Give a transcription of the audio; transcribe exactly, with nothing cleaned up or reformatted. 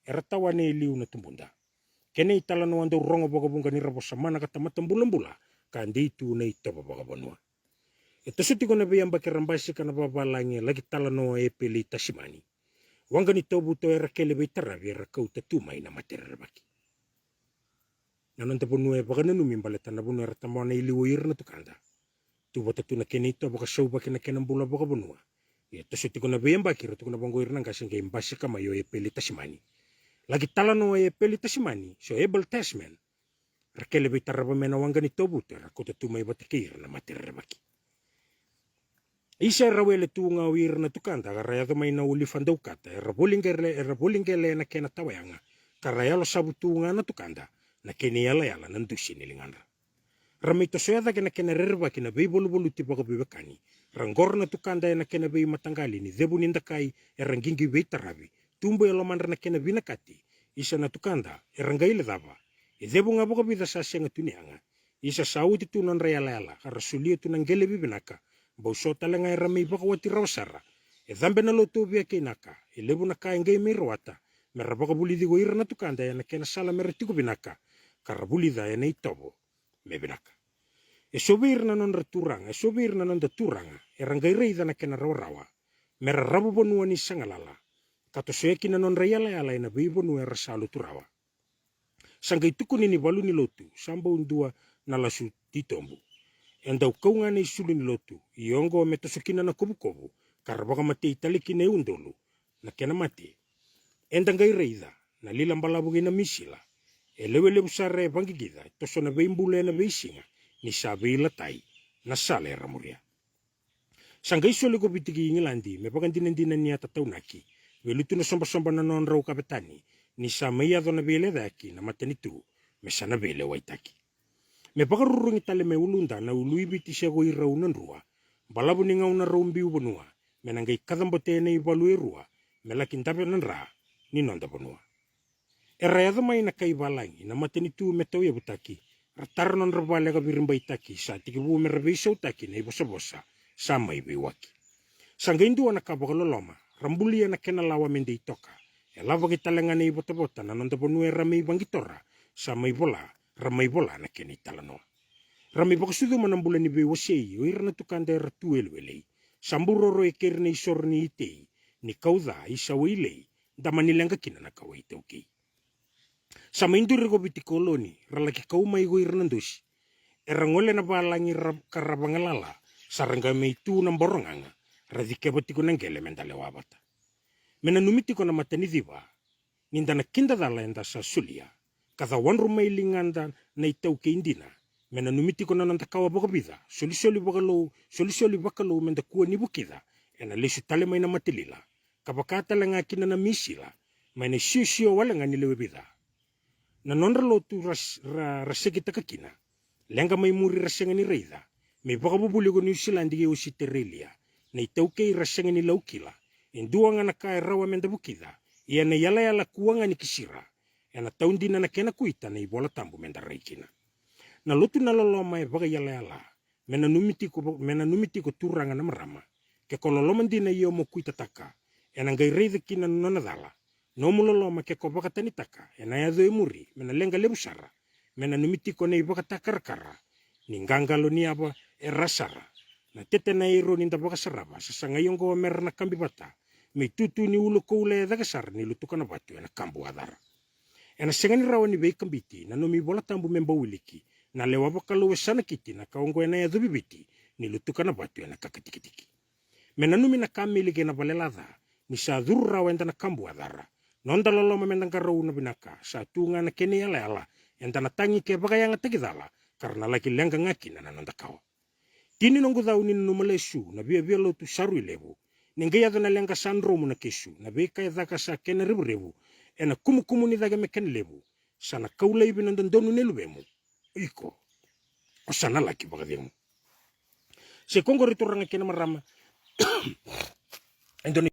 era tawana e liu na tubuda. Kena italanoa dau rogo vakavuqa ni ra vosa mana ka tamata bulabula ka dei tu na itovo vakavanua. E toso tiko na veiyabaki era basika na vavalagi e laki talanoa o Epeli Tasimani. Waqa ni Tovuto era kele veitaravi era kauta tu mai na mate rerevaki. Na noda vanua e vakananumi baleta na vanua era tawana e liu o ira na tukada. Tu vata tu na kena itovo ka sauvaki na kena bula vakavanua. Ia toso tiko na veiyabaki era tukuna vaqo ira na qase qai basika mai o Epeli Tasimani. Laki talanoa o Epeli Tasimani, so Abel Tasman. Ra kele veitarava mai na waqa ni Tovuto era kauta tu mai vata kei ira na mate rerevaki. Isa era wele tu ga o ira na tukada ka ra yaco mai na olifa daukata era voliqele, era voliqele ena kena tawayaga. Ka ra yalo savu tu ga na tukada na kena iyalayala na dusi ni ligadra. Ra mai tosoya cake na kena rerevaki na veivaluvaluti vakaveiwekani. Ra qoro na tukada ena kena veimataqali ni cevu ni dakai era qiqi veitaravi. Tubu e lomadra na kena vinakati. Isa na tukada era qai lecava. E cevu ga vakavica sa sega tu ni yaga. Isa sa oti tu nodra yalayala ka ra solia tu na qele vivinaka. Bau so tale ga era mai vakawati rawa sara. E cabe na lotu o Via kei Naka. E levu na ka e qai mai rawata me ra vakavulici ko ira na tukada ena kena sala me ra tiko vinaka. Ka ra vulica ena itovo me vinaka. E so vei ira na nodra turaga, e so vei ira na noda turaga era qai raica na kena rawarawa me ra ravu vanua ni sagalala. Ka tosoya kina nodra iyalayala ena veivanua era sa lutu rawa. Sa qai tukuni ni valu ni lotu sa bau dua na lasu titobu. E dau kau ga na isulu ni lotu. Ia oqo me toso kina na kovukovu ka ra vakamatei tale kina e udolu na kena mate. Eda qai raica na lila balavu kei na misila. E lewe levu sara e vaqiqica e toso na veibulu ena veisiga ni sa veilatai na sala era muria. Sa qai soli ko Viti ki Igiladi me vakadinadina ni a tataunaki. Veilutu na sobasoba na nodrau kavetani ni sa mai yaco na veilecayaki na matanitu me sa na veilewaitaki. Me vakarurugi tale me uluda na ulu i Viti se ko irau na drua. Balavu ni gauna rau biu vanua me na qai kacabote ena ivalu e rua me laki dave na dra ni noda vanua. Era yaco mai na kai valagi na matanitu me tauyavutaki. Ra tara nodra vale ka viribaitaki sa tekivu me ra veisautaki na ivosavosa sa mai veiwaki. Sa qai dua na ka vakaloloma ra bulia na kena lawa me dei toka. E lavaki tale ga na ivotavota na noda vanua era mai vaqitora sa mai vola, ra mai vola na kena italanoa. Ra mai vakasucuma na bula ni veiwasei o ira na tukada era tu welewelei. Sa buroro e keri na isoro ni itei ni kauca isa wailei. Dama ni leqa kina na kawa itaukei. Sa mai duri ko Viti koloni ra laki kau mai ko ira na dosi. Era gole na valagi ra ka ra vagalala. Sa ra qai mai tu na borogaga ra cikeva tiko na qele me da lewa vata. Me nanumi tiko na mataniciva ni da na kidacala eda sa solia ka cawadru mai ligada na itaukei dina. Me nanumi tiko na noda kawa vakavica solisoli vakalou, solisoli vakalou me da kua ni vukica ena lesu tale mai na mate lila. Ka vaka tale ga kina na misila mai na siosio wale ga ni lewe vica. Na nodra lotu ra, ra, ra sekitaka kina. Leqa mai muri ra sega ni raica me ivakavuvuli ko Niusiladi kei Ositerelia. Na itaukei ra sega ni laukila. E dua ga na ka e rawa me da vukica. Ia na iyalayala kua ga ni kisira. Ena taudina na kena kuita na iVola Tabu me da rai kina. Na lotu na loloma e vakaiyalayala. Me nanumi tiko, me nanumi tiko turaga na marama. Ke ko loloma dina ia mo kuitataka. Ena qai raica kina na nona cala. Nomu loloma ke ko vakatanitaka ena yaco e muri me na leqa levu sara. Me nanumi tiko na ivakatakarakara ni qaqalo ni yava e ra sara. Na tete na iro ni da vakasarava sa sagai oqo me ra na kabi vata. Me itutu ni ulu koula e cake sara ni lutuka na vatu ena kabu a cara. Ena sega ni rawa ni veikabiti na nomu iVola Tabu me bau wiliki. Na lewa vakalou e sa nakiti na ka oqo ena yacovi Viti ni lutuka na vatu ena kakatikitiki. Me nanumi na kameli kei na valelaca ni sa curu rawa eda na kabu a cara. Noda loloma me da qarauna vinaka sa tu ga na kena iyalayala. Eda na tagi ke vakayagataki cala ka ra na laki leqa ga kina na noda kawa. Tini noqu cau ni nanuma lesu na viavia lotu sa rui levu. Ni qai yaco na leqa sa dromu na kesu na veika e caka sa kena revurevu. Ena kumukumu ni cake me kena levu. Sa na kau laivi na dodonu ni luvemu. Iko o sa na laki vakacegu. Se ko qori turaga kei na marama. E dua na